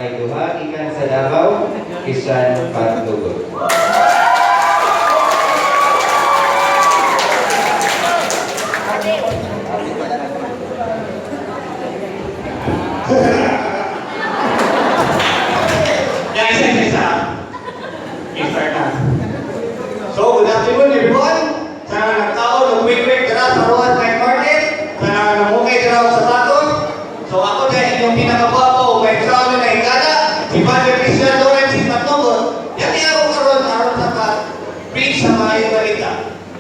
may duha ikan sa Davao, bisan patugod. So, good afternoon everyone. Sana nagtao ng quick dira sa Road Night Market. Sana namukay dira sa bato. So, ako dahil inyong pinakagwapo, may travel na higala, si Father Christian Lawrence Matnobot. Yan niya ako karoon sa preach sa mga balita.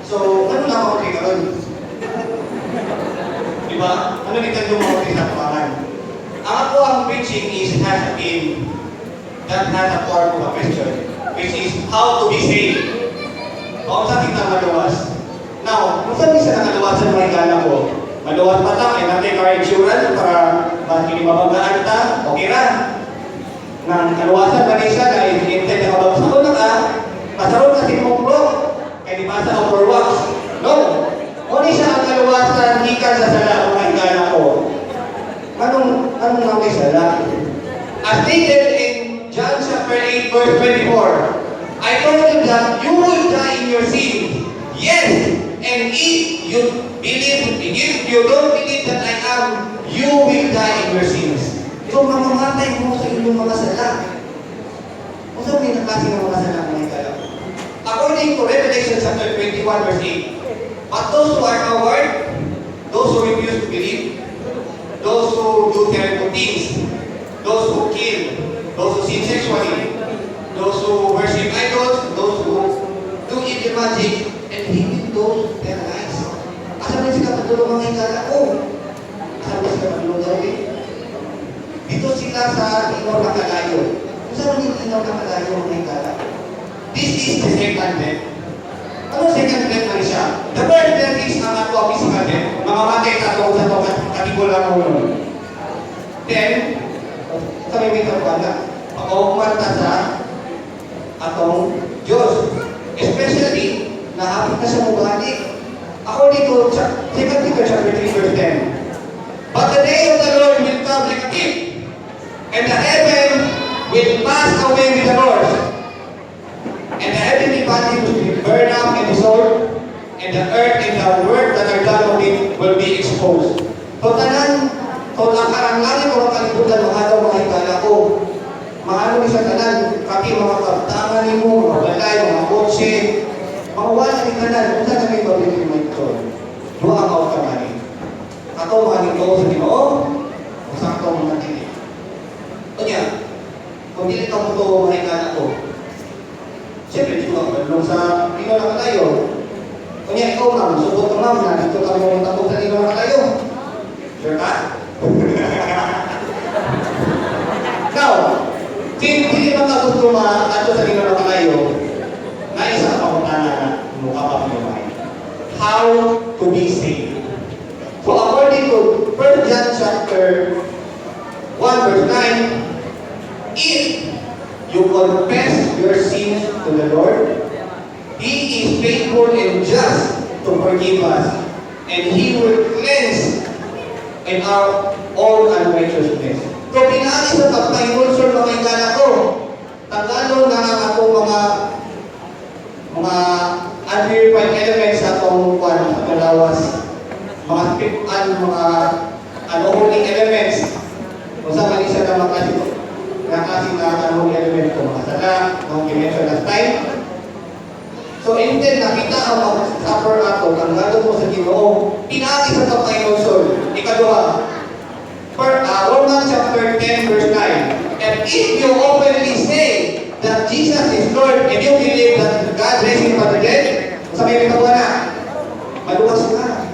So, ano na ako karoon? Diba? Ano nito yung mga pinakapangan? Ako ang preaching is has a theme that has a form of a question, which is how to be saved. O sa kita maluwas. Now, kung saan isa nakaluwasan mga higala ko, maluwas pa lang, ay natin ka-insurance para makilimabanggaan ta, okay ra. Nang kaluwasan ba niya siya, dahil intend na kabagsaon na ka, masaroon kasi mong bro, kaya di ba sa overworks? No. Kung siya ang kaluwasan, hikan sa sala mga higala ko. Anong namin sala? As stated in John chapter 8, verse 24, I told you that you will die in your sin. Yes, and if you don't believe that I am, you will die in your sins. So, mamamatay mo sa inyong mga sala. Kung saan may nakasi ng mga sala mga higala? According to Revelation chapter 21, verse 8, but those who are coward, those who refuse to believe, those who do terrible things, those who kill, those who sin sexually, those who worship idols, those who do evil magic, and even those who tell lies. Asan din sila patulong mga higala? Asan din sila patulong gawin? Dito sila sa Inaw na Kalayo. Kung saan yung Inaw na Kalayo mga higala? This is the second death. Ano second death man siya? The first death is ang ato ang physical death. Mamamatay sa ito sa ito katibol lang mo nun. Then, sa may mitang pala, pag-uumanta sa atong Diyos. Especially, nahapit na sa mubalik. According to 2 Peter chapter 3, verse 10. But the day of the Lord will come like a thief, and the heaven will pass away with the Lord, and the heavenly bodies will be burned up and dissolved, and the earth and the work that are done of it will be exposed. So tanan, so ang karanglanin ko ang kalibutan mga daw mga higala ko. Maano ni sa tanan, kaki mga kaptangan ni mo, mga balay, mga kotse, mga wala ni tanan, kung saan kami babili mo ito? Doa ang out kamani. Ako mga nito sa Ginoo, kung saan ito mga tili. O niya, kung dili ka mo ito mga higala ko, siyempre dito ka malulong sa Ginoo na Kalayo. O niya, ikaw ma'am, subot ka ma'am, na dito kami mga tapos sa Ginoo na Kalayo. Sure ka? Now, hindi naman ka gusto ato sa Ginoo na Kalayo, na isa ka pangutana na mukha pa pinumay. How to be saved. So according to 1 John chapter 1 verse 9, if you confess your sins to the Lord, He is faithful and just to forgive us, and He will cleanse in our all unrighteousness. So, pinali sa pagpahimulsol mga higala ko, tagalon na ang ako mga unverified elements sa itong lawas, mga spiritual, mga unholy elements, kung saan man isa na nakasi na unholy element ko, mga sala, mga dimension last time. So, instead nakita ang mag-suffer ato, ang gano'n mo sa Ginoo, pinali sa pagpahimulsol. Ikaduha, Romans chapter 10 verse 9. And if you openly say that Jesus is Lord and you believe that God raised Him from the dead, sabi mo na, maluwas ka.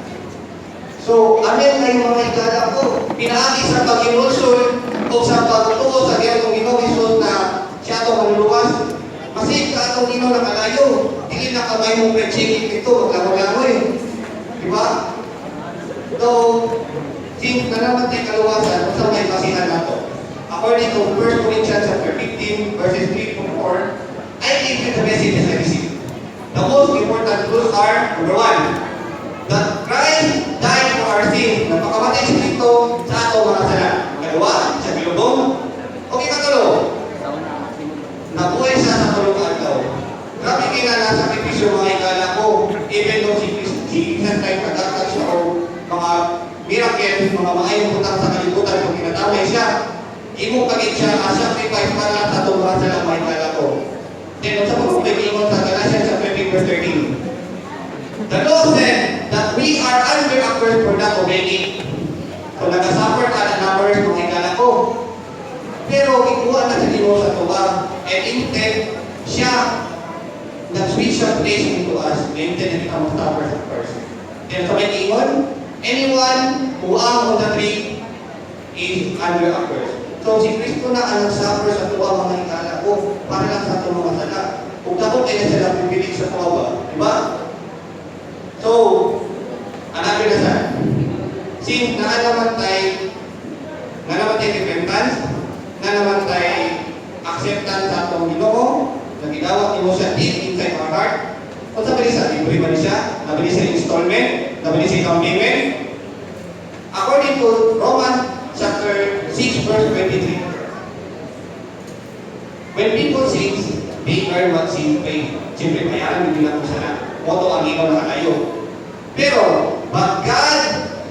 So, amen kayo mga higala ko. Pinaagi sa pag-imulsol o sa pagtuo sa Ginoong Jesus na siya ito maluluwas. Masig ka itong Ginoo na Kalayo. Hindi na kamay mong pre-checking ito, maglangoy-langoy. Diba? So, since na naman tayo kaluwasan, kung saan may basihan na ito? According to 1 Corinthians chapter 15, verses 3 to 4, I give you the messages I received. The most important truths are, number 1, that Christ died for our sins. Napakamatay si Kristo sa ato mga sala. Kalawa, sa bilubong. Okay, katalo. gihimo kagid siya as sacrifice para lang sa tuwa sa lang mahigala ko. Then sa mga pag-ingon sa Galatians chapter 15 verse 13. The law said that we are under a curse for not obeying. So nagasuffer ka na numbers ng higala ko. Pero ikuha na sa Ginoo sa tuwa. And instead, siya nag-switch siya place into us. Instead na kita mag-suffer sa first. Then sa may ingon, anyone who on the tree is under a curse. So si Kristo na ang suffer sa tuwa mga higala ko para lang sa itong mga sala. Kung takot ay na sila pipilit sa tuwa ba? Diba? So, another na sa since nga naman tayo repentance, nga naman tayo acceptance sa atong Ginoo, nagidawat ni mo siya deep inside our heart. Kung sa balisa, libre ba niya siya? Nabili sa installment? Nabili sa down payment? According to Romans chapter 6 verse 23. When people sin, they earn what sin pay. Siyempre, bayaran hindi lang po sana. Moto ang ikaw nakalayo. Pero, but God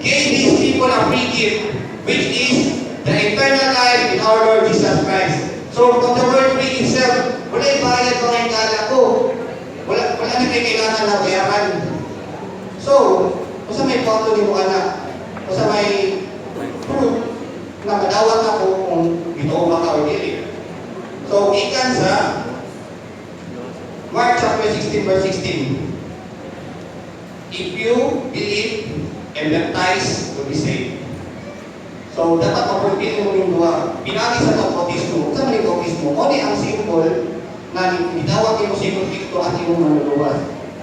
gave His people a free gift, which is the eternal life in our Lord Jesus Christ. So, kung the word free itself, wala yung bayad mga higala ko. Wala na kayo kailangan na bayaran. So, kung sa may photo ni mo anak, kung sa may proof na madawat ako kung ito ba ka o dili. So, ikan sa Mark chapter 16 verse 16. If you believe and baptize, you'll be saved. So, dapat mapulpil mo yung dua. Pinagi sa itong bautismo. Sa maling bautismo, o ang symbol na itawag mo si Kristo at yung manuluwas.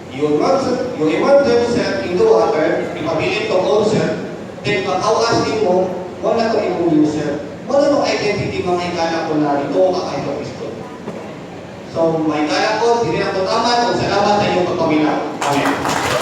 You immerse yourself in the water, ipabilit to also, then pag-awas din mo, wala to imong yourself. Wala no identity mga higala ko na ito ka kay Kristo. So, mga higala ko, hindi na ito tama, kung salamat sa iyong pagpaminaw. Amen.